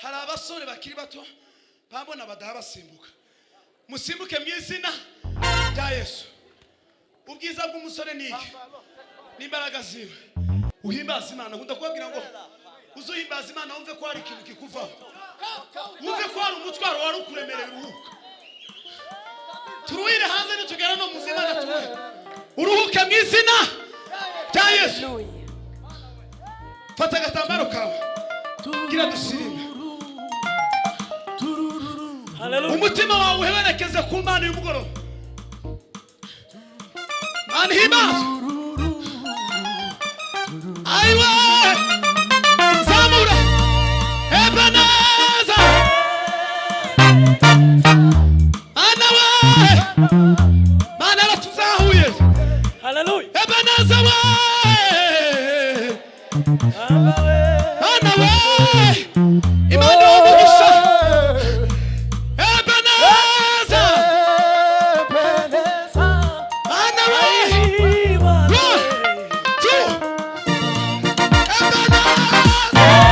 Hari abasore bakiri bato bambona badaha basimbuka. Musimbuke mu izina rya Yesu. Ubwiza bw'umusore ni iki? N'imbaraga ziwe. Uhimbaza Imana. Nkunda kubabwira ngo uzuhimbaza Imana, wumve ko hari ikintu kikuvaho, wumve ko hari umutwaro wari ukuremereye uruhuka. Turuhire hanze, nitugera no mu zina turuhe, uruhuke mu izina rya Yesu. Fata agatambaro kawe, gira dusirimbe. Umutima wawe uheberekeze ku Mana y'umugoroba. Mana ihimbaza. Ayiwe, zamura. Ebeneza, Mana we, Mana yaratuzahuye. Ebeneza we, Mana we, Imana y'umugisha. Ebeneza, Mana we. One, two. Ebeneza, Mana we.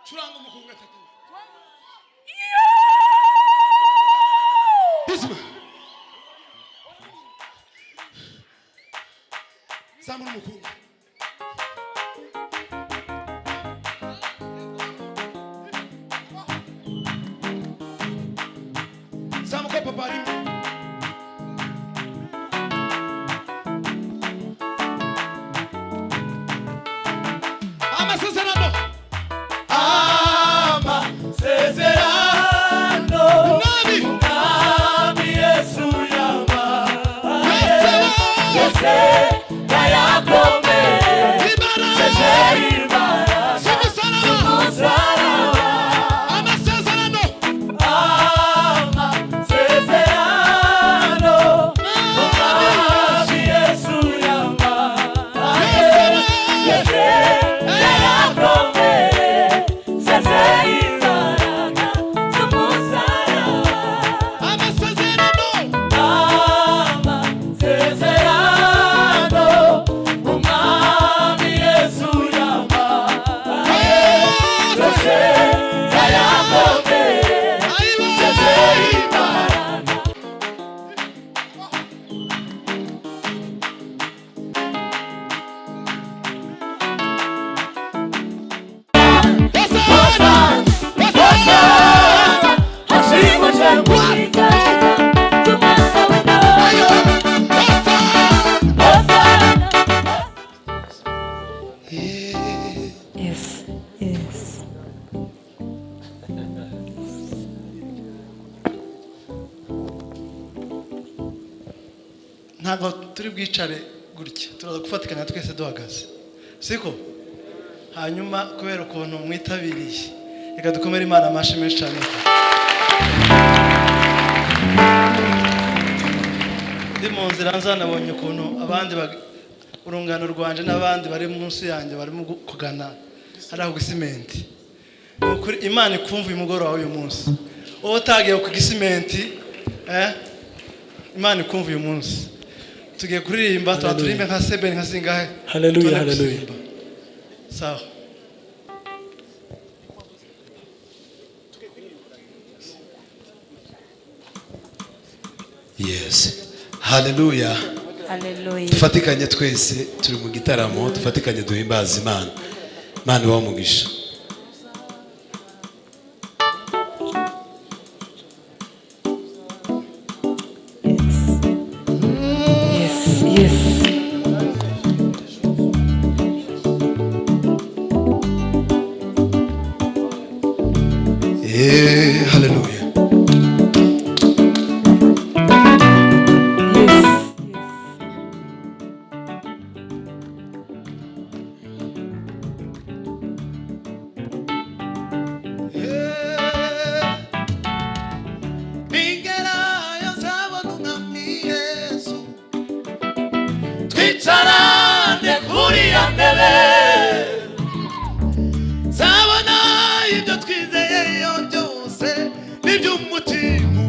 Curanga umukunga tatu. Bizima. Zamura umukunga. Zamuka, papa arimo. Amasezerano. Amasezerano. Umwami. Umwami Yesu yampaye. Yose. Yose yayakomeye. Imbaraga. Imbaraga z'umusaraba. z'umusaraba. Amasezerano. Amasezerano Umwami Yesu yampaye. Yose yayakomeye. Imbaraga z'umusaraba. Amasezerano. Amasezerano Umwami Yesu yampaye. Yose yayakomeye. Imbaraga. Yes. Ntabwo turi bwicare gutya, turaza gufatikanya twese duhagaze, siko? Hanyuma kubera ukuntu mwitabiriye, reka dukomere Imana amashyi menshi cyane. Ndi mu nzira nzanabonye ukuntu abandi urungano rwanje n'abandi bari munsi yanjye barimo kugana hariya ku Gisimenti. Ni ukuri Imana ikumva uyu mugoroba w'uyu munsi. Wowe utagiye ku Gisimenti, Imana ikumva uyu munsi. Tugiye kuririmba, tuba turirimbe nka sebeni, nka zingahe. Hallelujah, Tubone hallelujah. gusimba. Sawa. Yes, haleluya. Hallelujah. Dufatikanye twese, turi mu gitaramo, dufatikanye duhimbaza Imana. Imana ibahe umugisha. Yes. Haleluya. Yes. N'iby'umutima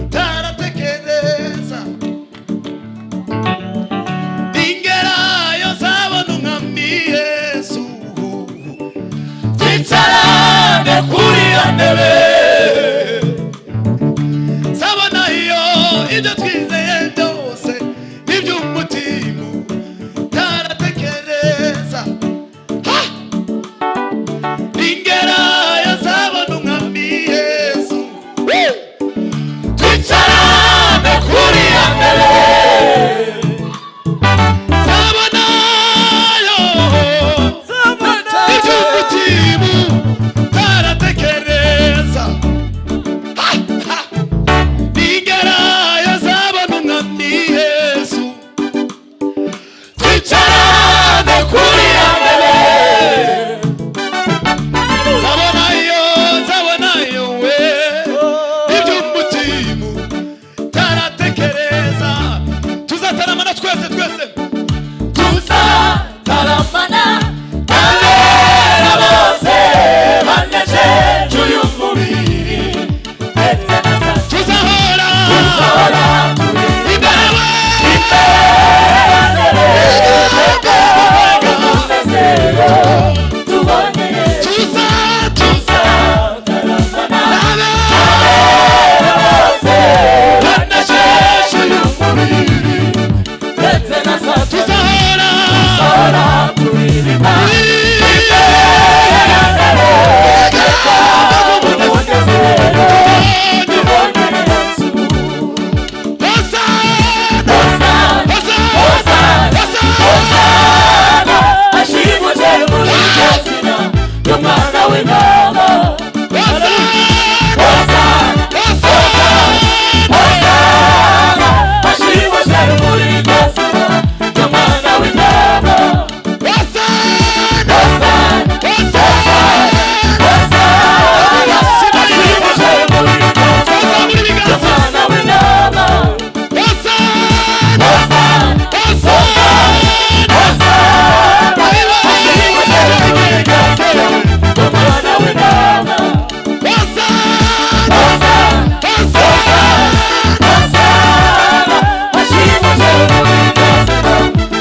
utaratekereza. Ningerayo nzabona umwami Yesu, twicarane kuri iyo ntebe. Nzabona iyo ibyo twizeye byose n'iby'umutima utaratekereza. Ha! Ningerayo nzabona umwami Yesu, twicarane kuri iyo ntebe. Nzabonayo iby'umutima utaratekereza. Ha! Ha! Ningerayo nzabona umwami Yesu, twicarane kuri iyo ntebe. Nzabonayo, nzabonayo we iby'umutima utaratekereza. Tuzataramana twese, twese Tuzataramana n'abera bose banesheje uyu mubiri, ndetse na Satani. Tuzahora Tuzahora turi imbere we umunezero tubonye Yesu. tuza tuza Tuzataramana n'abera bose banesheje uyu mubiri, ndetse na Satani. Tuzahora Tuzahora turirimba umunezero tubonye Yesu. Hosana, Hosana, Hosana, Hosana, ashimuje muri iryo zina ry'umwana w'intama. Hosana, Hosana, Hosana. Hosana, ashimuje muri iryo zina ry'umwana w'intama. Hosana, Hosana, Hosana. Hosana, ashimuje muri iryo zina ry'umwana w'intama. Hosana, Hosana, Hosana. Hosana, ashimuje muri iryo zina ry'umwana w'intama. Hosana, Hosana, Hosana. Hosana, ashimuje muri iryo zina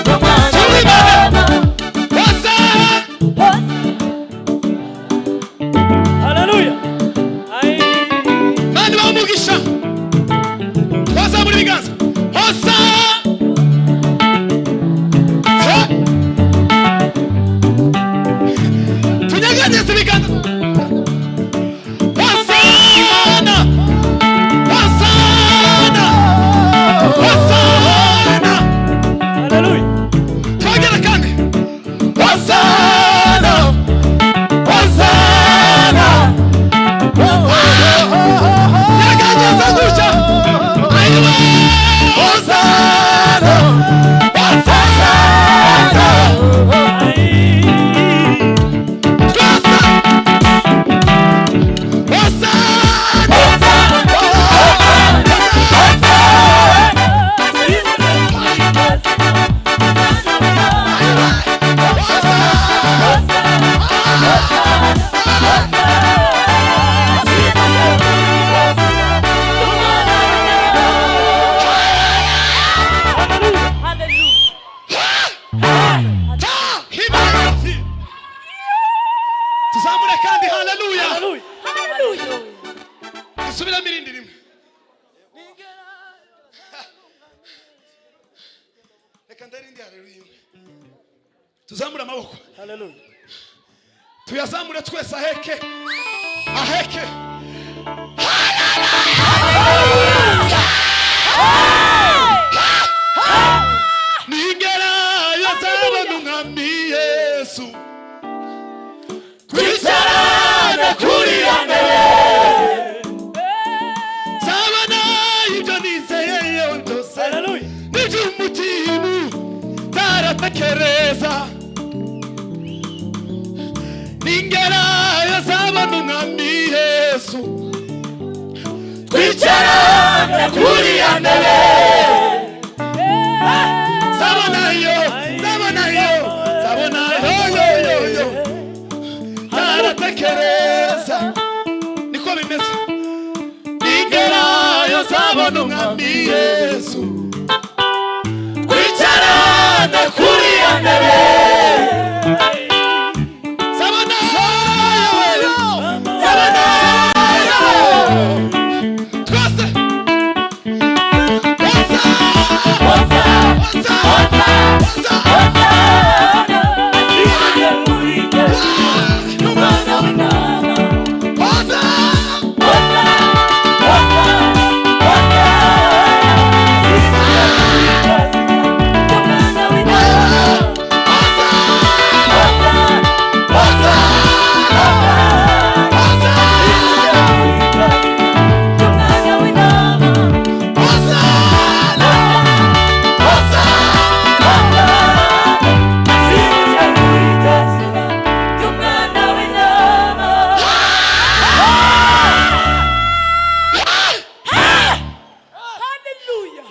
ry'umwana w'intama. Hosana. Haleluya. Ai. Mani baha umugisha. Twazamura ibiganza. Hosana. Tunyeganyeze ibiganza. Hosana. Hosana. Hosana. Haleluya. Twongere kandi. Hosana. Hosana. Nyeganyeza gutya. Ayiwe. Hosana. Hosana. Ai. Hosana. Hosana. Ta hibazi. Tuzamure kandi haleluya. Dusubiremo irindi rimwe. Reka ndarindi haleluya imwe. Tuzamure amaboko. Tuyazamure twese aheke. Aheke. Ningerayo nzabona umwami Yesu. Twicarane kuri ya ntebe. Nzabona ibyo nizeye byose. N'iby'umutima utaratekereza. Ningerayo nzabona umwami Yesu. Twicarane kuri ya ntebe. Nzabonayo, nzabonayo, nzabonayo, yo, yo, yo. Ntaratekereza. Niko bimeze. Nzabona Umwami Yesu, twicarane kuri ya ntebe. Nzabona, nzabona twese. Hosanna, Hosanna, Hosanna. Ashimwe muri iryo zina ry'Umwana w'Intama. Hosanna. Hosanna, Hosanna, Hosanna. Ashimwe muri iryo zina ry'Umwana w'Intama. Hosanna, Hosanna, Hosanna. Ashimwe muri iryo zina ry'Umwana w'Intama. Hosanna, Hosanna. Ashimwe muri iryo zina ry'Umwana w'Intama. Hallelujah.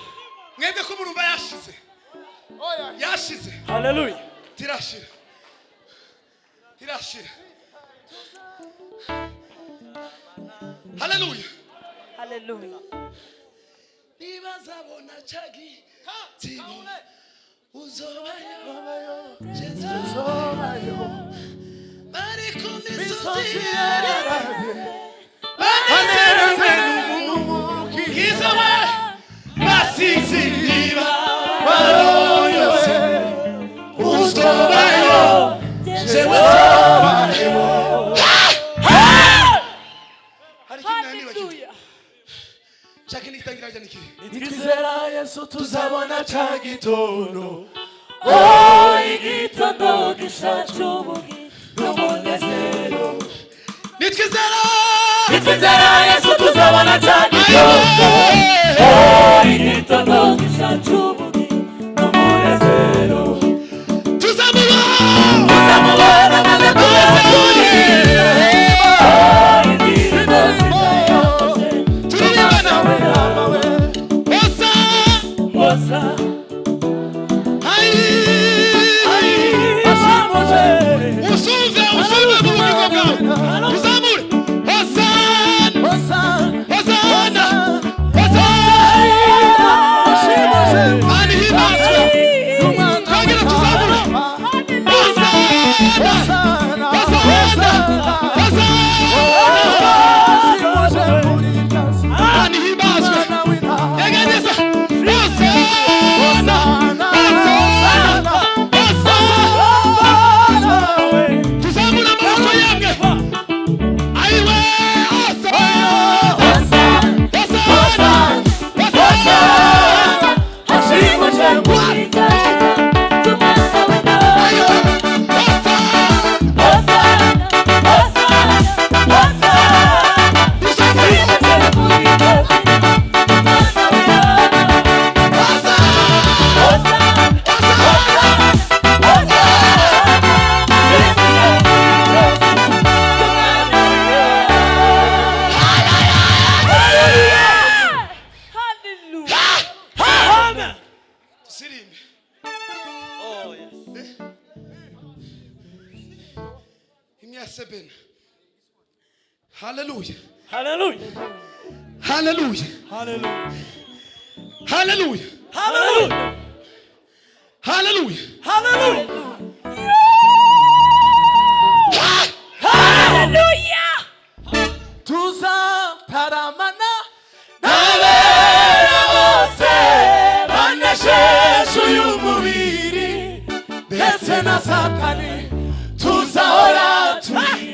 Mwebwe ko murumva yashize, yashize? Hallelujah. Tirashira, tirashira. Haleluya. Hallelujah. Nibazabona cagi tibo, uzobayo, jezobayo, bari ku misozi yera banezerewe n'Umukiza we, basize imibabaro yose. Uzobayo, jewe nzobayo. Hari ikindi nari nibagiwe. Hallelujah. Shaka nigitangira rya nikihe? Nitwizera Yesu tuzabona cya gitondo. Oh, igitondo gishaje ubugi n'umunezero. Nitwizera. Nitwizera Yesu tuzabona cya gitondo. Oh, igitondo gishaje ubugi n'umunezero. Tuzamubona. Tuzamubona maze tuzamurira. Oh, indirimbo nziza yakoze. Turirimbana. Hosanna. Hosanna. Ai. Usuve, usuve mu bugingo bwawe. Tuzamure. Hosanna. Hosanna. Hosanna. Mana ihimbazwe. Twongere tuzamure. Hosanna. Hosanna. Hosanna. Mana ihimbazwe. Yegereza. Hosanna. Hosanna. Hosanna. Tuzamure amaboko yemwe. Ayiwe. Hosanna. Hosanna. Hosanna. Ayiwe. Hosanna. Tuzamure. Hallelujah. Tusirimbe. Oh, yes. Imwe ya sebene. Haleluya. Hallelujah. Haleluya. Hallelujah. Haleluya. Hallelujah. Haleluya. Hallelujah. Hallelujah. Tuzataramana n'abera bose banesheje uyu mubiri ndetse na Satani, tuzahora turi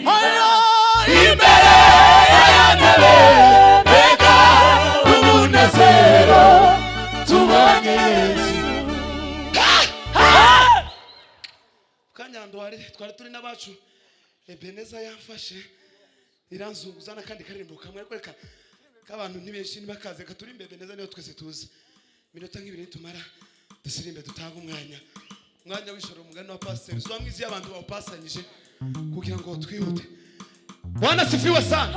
imbere ya ntebe. Mbega umunezero tubonye Yesu! Kanyandwari twari turi n'abacu. Ebeneza yamfashe iranzunguza n'akandi karirimbo kamwe, ariko reka k'abantu ni benshi ntibakaze. Reka turimbe Ebeneza, niyo twese tuzi. Iminota nk'ibiri nitumara dusirimbe, dutange umwanya, umwanya w'ijoro. Umugani wa pasiteri uba mwiza iyo abantu bawupasanyije kugira ngo twihute. Bwana sifiwe sana.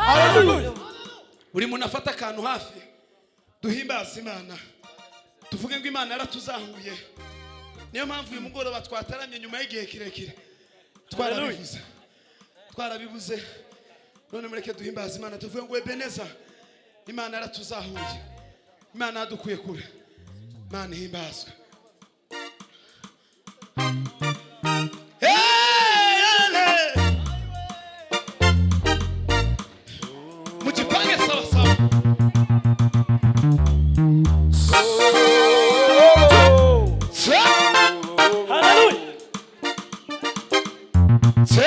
Buri muntu afata akantu hafi, duhimbaze Imana, tuvuge ngo Imana yaratuzahuye. Niyo mpamvu uyu mugoroba twataramye nyuma y'igihe kirekire twarabivuze, twarabibuze. None mureke duhimbaze Imana, tuvuge ngo Ebeneza, Imana yaratuzahuye. Imana yadukuye kure. Imana ihimbazwe. Hey, ale! Mujipange sawa sawa. Tse, Hallelujah. tse.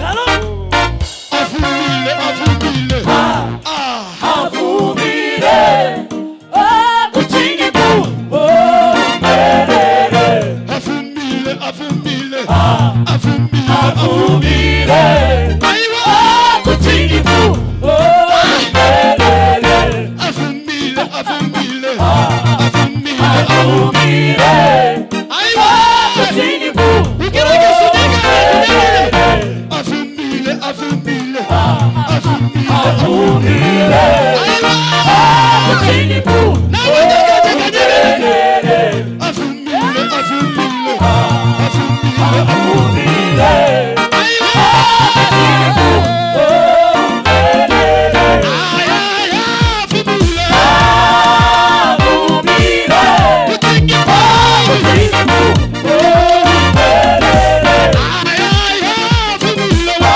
Hallelujah. Avumile, avumile. Ah, Avumile, kuchingiku, omerere. avumile, avumile. Avumile, avumile. Avumile, Aiwa! kuchingiku, omerere. Avumile, avumile. Avumile, avumile. Avumile, Aiwa! kuchingiku, Ugerageze ugerageze. Avumile, avumile. Avumile, avumile, aiwa! kuchingiku, Nawe nyeganyega. omerere. Avumile, avumile. Avumile, Avumile, aiwa! omerere. Ay, ay, avumile. Avumile, Kutingipo. kuchingiku, omerere. Ay, ay, avumile.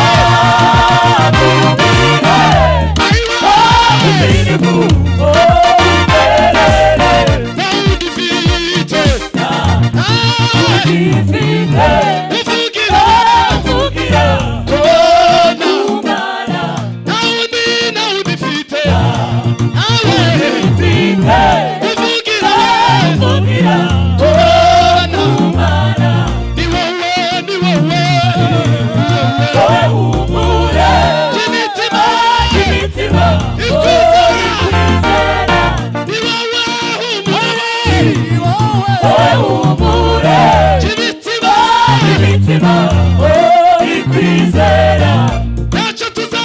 Avumile. Aiwa! Daudi vite. Ay, uvugira. Kubona. Daudi, Daudi vite. Awe. Uvugira. Kubona. Ni wowe, ni wowe. Imitima ikwizera. Ni wowe humura. Imitima ntacyo tuza.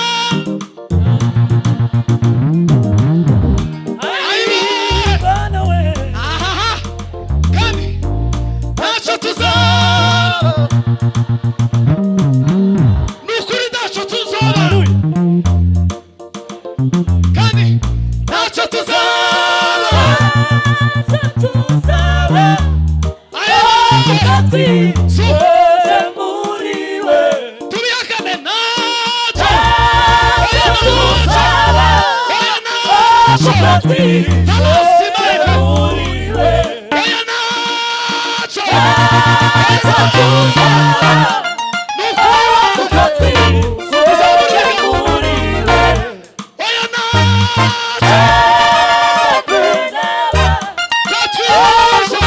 Ayiwe. Ahaha. Kandi ntacyo tuzaba. Ni ukuri ntacyo tuzaba. Kandi ntacyo tuzaba. Ayiwe. Tubihakane ntacyo. Oya ntacyo. Oya ntacyo. Ntabasima. Oya ntacyo. Oya ntacyo. Ni ukuri. Oya ntacyo. Twatwishe.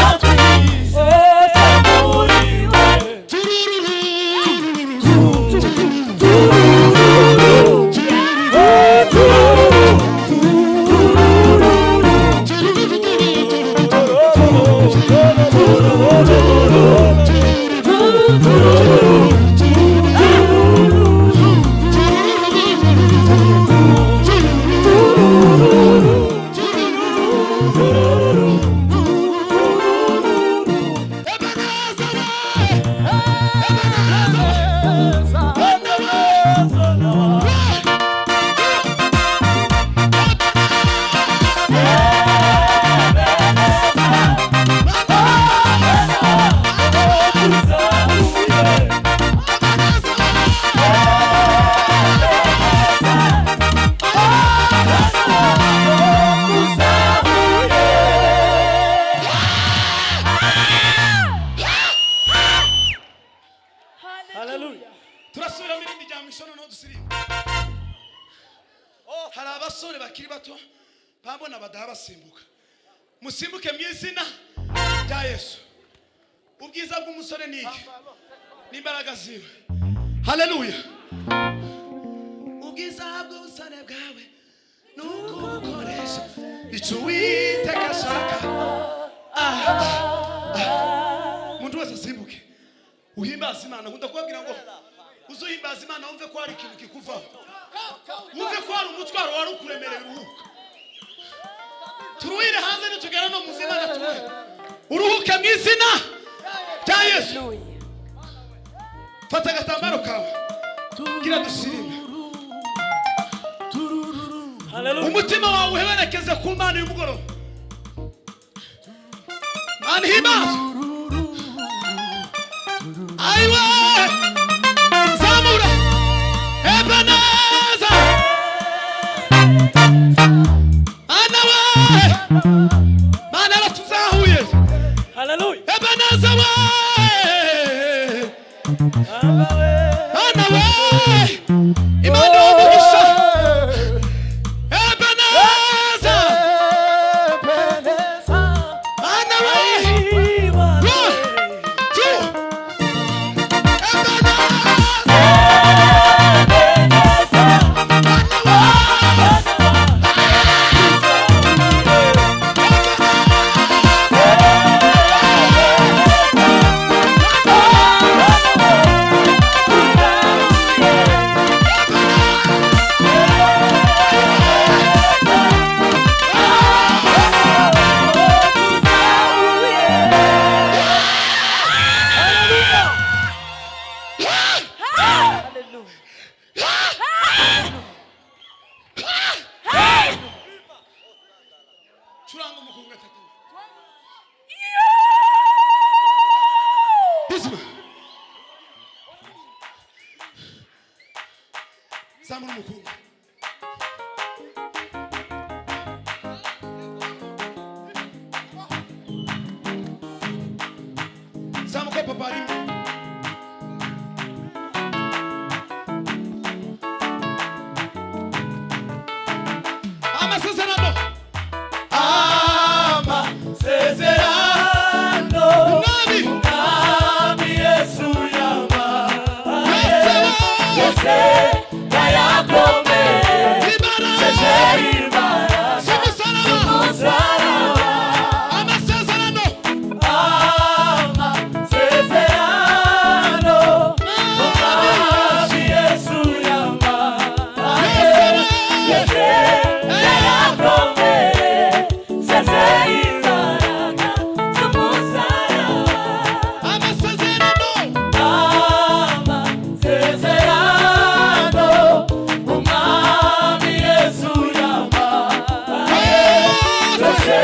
Hallelujah. Turasubiramo irindi rya mwisho noneho dusirimba. Hari abasore bakiri bato bambona badaha basimbuka. Musimbuke mu izina rya Yesu. Ubwiza bw'umusore ni iki? N'imbaraga ziwe. Haleluya. Ubwiza bw'ubusore bwawe ni ukubukoresha icyo Uwiteka ashaka. Ah, ah, ah. Umuntu wese asimbuke uhimbaza Imana. Nkunda kubabwira ngo uzuhimbaza Imana wumve ko hari ikintu kikuvaho, wumve ko hari umutwaro wari ukuremereye uruhuka. Turuhire hanze nitugera no mu zina turuhe uruhuke mu izina rya Yesu. Hallelujah. Fata agatambaro kawe gira dusirimbe. Umutima wawe uheberekeze ku Mana uyu mugoroba. Mana ihimbaza. Ayiwe, zamura Ebeneza. Mana we, Mana yaratuzahuye. Hallelujah. Ebeneza we, Mana we, Imana y'umugisha. Ebeneza, Mana we. One, two. Ebeneza. Curanga umukungu atatu. Dizima. Zamura umukungu. Zamuka papa rimwe. Amasezerano. Amasezerano Umwami. Umwami Yesu yampaye Yesu. yose ndayakomeje Imbaraga. imbaraga Z'umusaraba. z'umusaraba. Amasezerano. Amasezerano Umwami Yesu yampaye yose ndayakomeje imbaraga z'umusaraba. Amasezerano. Amasezerano Umwami Yesu yampaye yose.